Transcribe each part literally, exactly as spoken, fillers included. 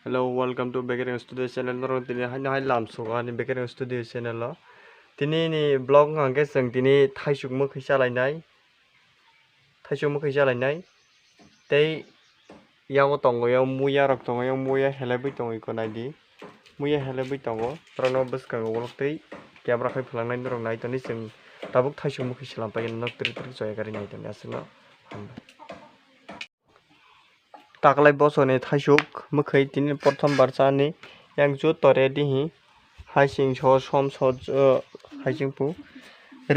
Hello, welcome to Bekering Studio channel. Norok tini haino hai lam sugo ani Bekering Studio channel o. Tini ni vlog hwnkha khe chwng tini thaisuk mwkhwi chalainai. Thaisuk mwkhwi chalainai. Tei yango tongo, yang muya rok tongo, yang muya helebwi tongo iko naidi. Muya helebwi tongo. Borokno bwskango ulo tei camera khai phalangnai norok nai tongdi chwng tabuk thaisuk mwkhwi chwlam paikhe nok trik trik choya gari nai tongdi aswkno. Hambai. Taklai bosoni thaisuk mwkhwi tini prothom bar chani yang joto ready hi. Haising so som so jo-, haising pu.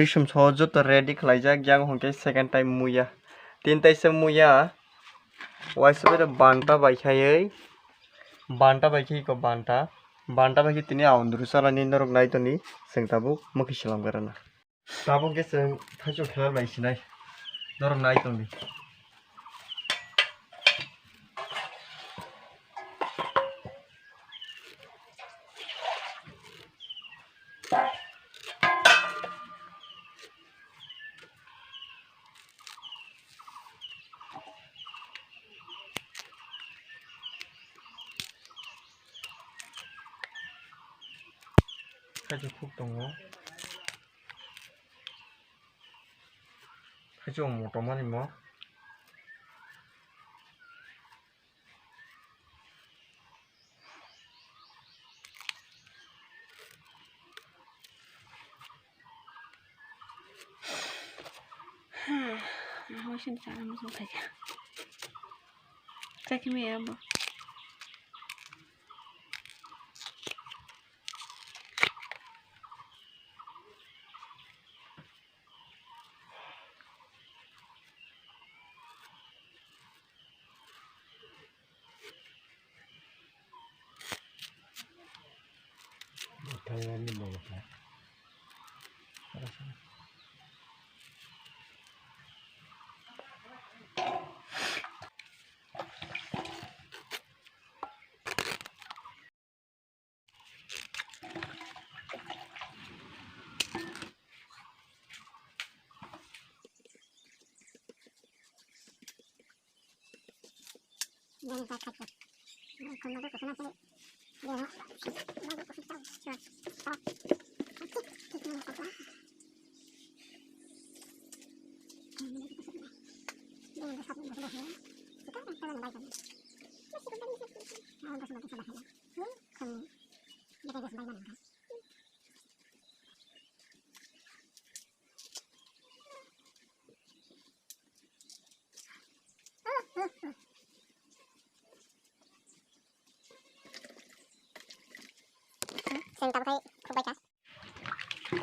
Risum so joto ready khlaijak yang hwnkhe second time muya. Tin taisa muya. Waisa bai banta bai khaiwi. Banta bai khe iko banta. Banta bai khe tini aundru salani norok nai toni. Chwng tabuk mwkhwi chwlam gari na. Tabuk khe chwng thaisuk khe bai sinai. Norok nai tongdi. Thaisuk khuk tongo. Thaisuk motom ani mo. Chakhi maya bo.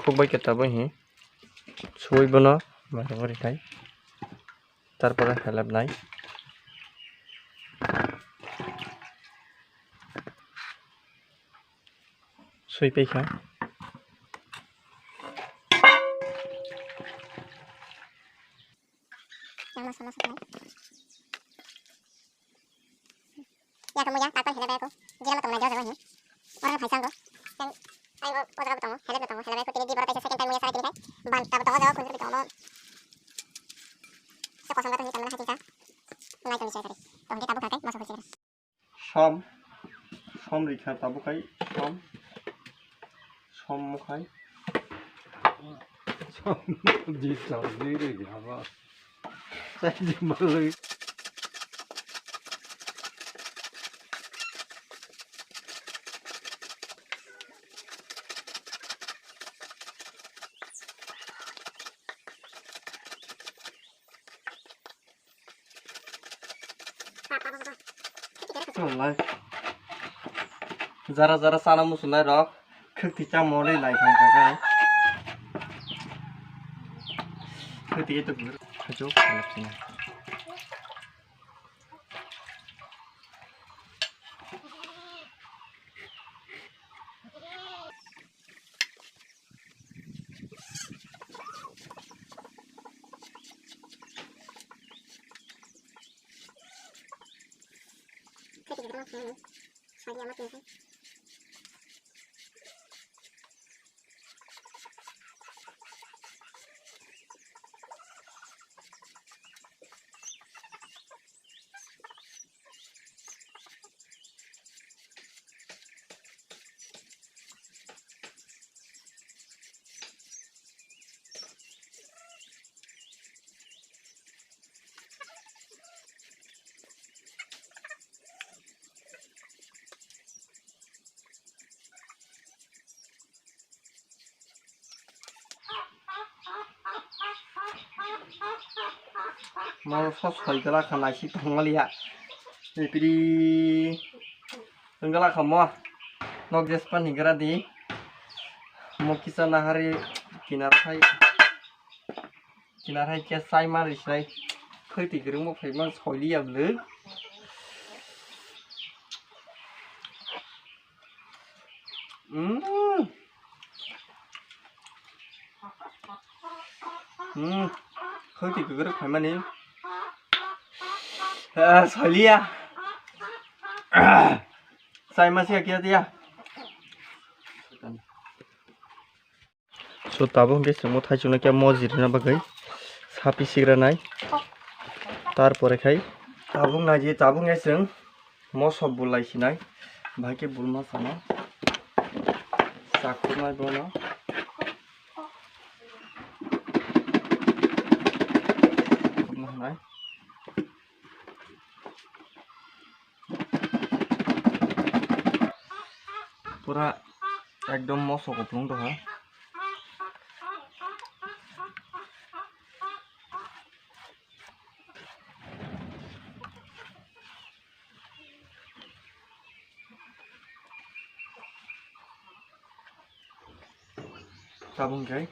Khukbai khe tabuk hi. Suwi bono mairok ri khai. Tarpore helep nai. Sui paikha. Yang masala suknai. Ya kamu ya, takpan helep aku. Jira lo tongnai jaga ni. Orang hai sanggo. Yang ayo o jaga tongo, helep tongo, helep aku tini di barat second time muya sarai tini kai. Ban tab tongo jaga kunjur tongo. Sokosong kata ni kamera hati ka. Nai tuni cari. Tong kita buka kai, masuk ke sini. Som, som rikha tabuk khai, som, som mukhai. Som di chawdi rikha ba. Sai di malai. Walai. Jara jara chana muchunai rok khwtwi chamoli lai thang kha. Khwtwi to khachuk. Mo sos hoi gala kha naisi tongmaliya. Ipiri wng gala kha mo. Nok jespan ni gra di. Mo kisa nahari kinar hai. Kinar hai khe chai ma ri sinai. Khwtwi kwrwngbo phai ma soi liya bwlwi. Mm. Mm. Khwtwi kwrwk phaimani. Ah, soi liya. Ah. Chai ma siya kiya tiya. So, tabuk hwnkhe chwngno thaichukno khe mojirina bagwi sapi sigranai. Tarpore khai tabuk naidi, tabuk hwnkhe chwng moso bulai sinai. Bahai khe bulma sana. Chakhuknai bono. Khukna hwnai. Pura ekdom moso kuplung tongkha. Tabuk hwnkhe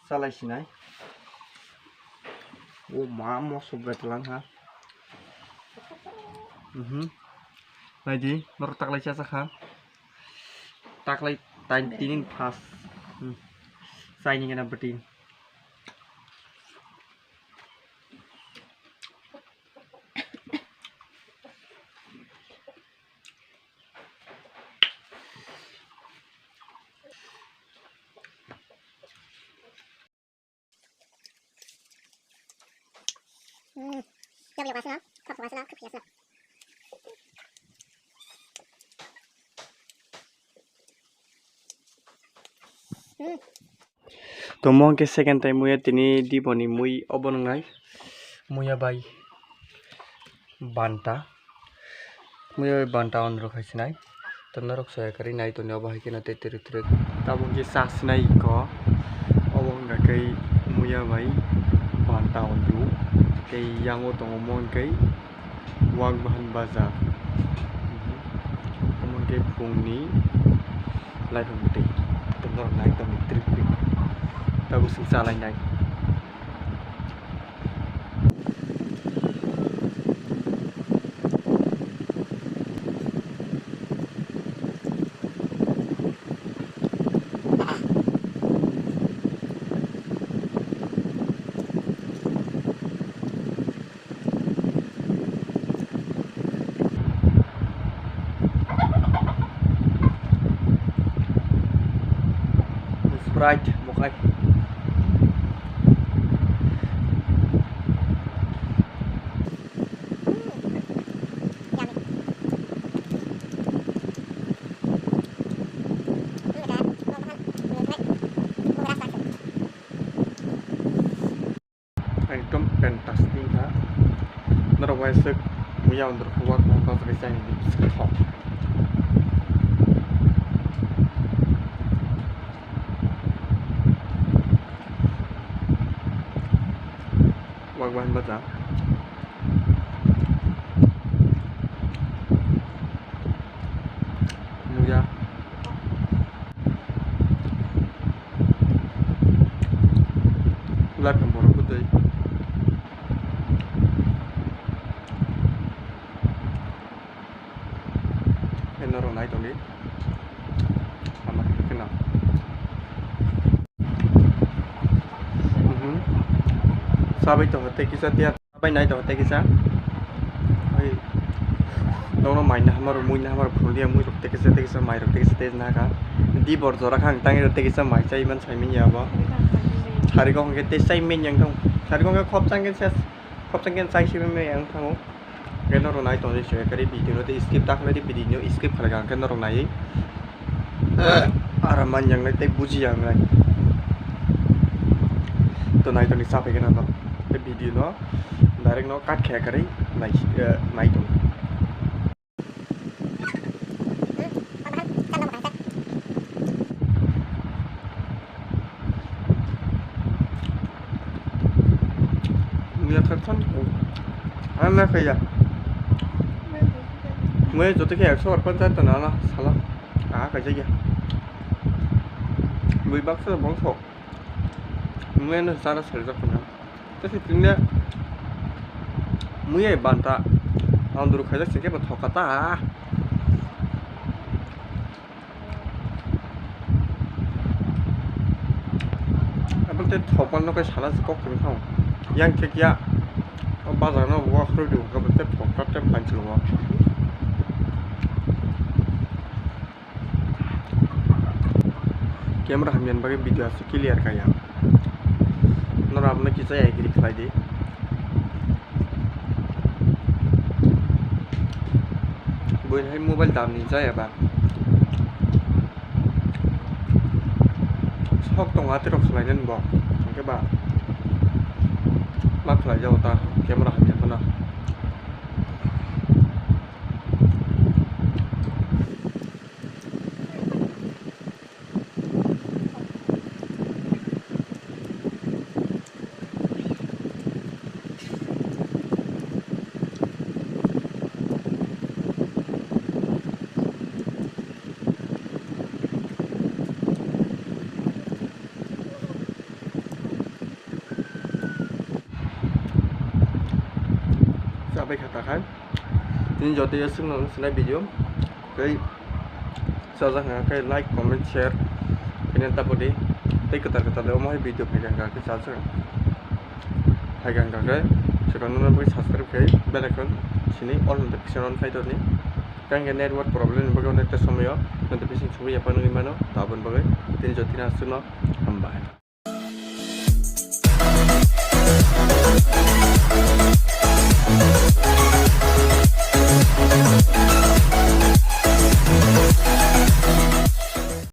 chalai sinai. O ma, moso betlang ha. Mhm. Naidi, norok taklai chachakha. Taklai tain tinin phas. Hmm. Chaini gana bwtwi. Hmm. Yang yang asal, kok asal, kok asal. Hmm. Tomo hwnkhe second time muya tini diboni mui obo nwngnai. Muya bai banta. Muya bai banta on rok hai sinai. To norok soya kari nai toni obo hai kheno tei twrwk twrwk. Tabuk je sa sinai ko. Obo wngkha khe muya bai banta on rok. Tei yango tongo mo hwnkhe. Wak bahan baja. Omo khe bongni laipha bwtwi. Norok nai tongdi trik trik. Tabuk chwng chalainai. Sprite, mokai. Ekdom fantastic ha. Norok bai swk muya wndrok wak wak bajagwi chaini di bwswk thok. Wak bahan baja. Muya. Laphang borok bwtwi. Eno rw nai tongdi. Ama khe kheno. Mhm. Sabai tongo tei kisa tiya. Bai nai tongo tei kisa. Oi. Nono mai na hamar, mui na hamar, phundia mui rok tei kisa, tei kisa mai rok tei kisa tei na kha. Di bor jora khang tangi rok tei kisa mai chai man sai manya abo. Sari kok hwnkhe tei chai manya wng thang. Sari kok hwnkhe khopchang khe ses, khopchang khe chai si manya wng thango. Hwnkhe norok nai tongdi se kari video no tei skip ta khlai di, video no skip khlai kha hwnkhe norok naiwi. Aram man yang nai tei buji yang nai. To nai tongdi sa phai khe norok. Tei video no direct no cut khe kwrwi nai, eh, nai tong. Ang na kaya. Mui joto khe ekso ar panchayat na na sala. Ah, kaya ya. Mui baksa bongso. Mui no sara sel jak na. Tei se tini mui ai banta. Ang duru khaijak singke bo thoka ta. Abang tei thokma no kai sana se kok tong thang. Yang khe kya. O bazar no walk through di ko tei thok ta tei phan chulo. Camera hamya ni bagwi video aswk clear kaya. Norok abono kisa agree khlai di. Buini hai mobile dam ni jaya ba. Sok tongo atirok swlainani bo. Hwnkhe ba ma khlai jago ta camera hamya phano. Chabai kha ta khai. Tini joto ya sung nang sinai video. Tei chajak hwnkha khe like, comment, share khaina ta pudi. Tei kwtal kwtal de omo hai video phai kha khe chajak. Phai kha khe chwkang nang bagwi subscribe khai bell icon sini all notification on khai toni. Tei hwnkhe network problem ni bagwi onek ta somoyo notification sugwi ya phano wngwi mano. Taboni bagwi tini joto ya sung no hambai.